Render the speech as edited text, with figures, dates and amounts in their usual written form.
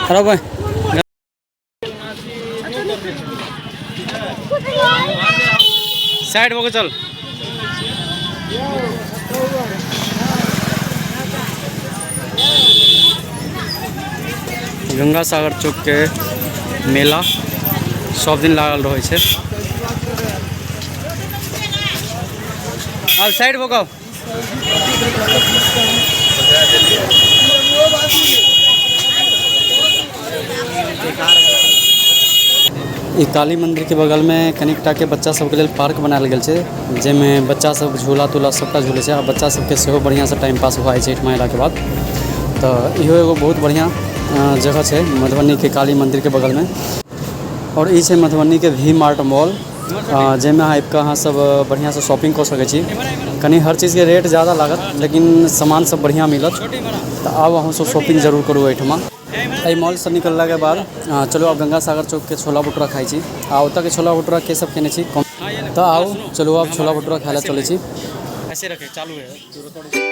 अरे भाई, साइड होके चल। गंगा सागर चौक के मेला सब दिन लागल रहै छै। आब साइड भऽ। ई काली मंदिरके बगलमे कनिक टाके बच्चा सबके लेल पार्क बनायल गेल छै, जाहिमे बच्चा सब झूला तूला सबटा झूलै छै आ बच्चा सबके सेहो बढ़िआँसँ टाइम पास भऽ जाइ छै एहिठमा अयलाके बाद। तऽ इहो एगो बहुत बढ़िआँ जगह छै मधुबनीके काली मन्दिरके बगलमे। आओर ई छै मधुबनीके वी मार्ट मॉल, जाहिमे अहाँ आबिकऽ अहाँ सब बढ़िआँसँ शॉपिंग कऽ सकै छी। कनि हर चीजके रेट जादा लागत, लेकिन सामान सब बढ़िआँ मिलत। तऽ आउ, अहूँ सब शॉपिंग जरूर करू एहिठमा। एहि मॉलसँ निकललाके बाद चलू आब गंगा सागर चौकके छोला भटूरा खाइ छी। आ ओतऽके छोला भटूरा के सब खेने छी? तऽ आउ, चलू आब छोला भटूरा खाइ लए चलै छी। ऐसे रखे, चालू है।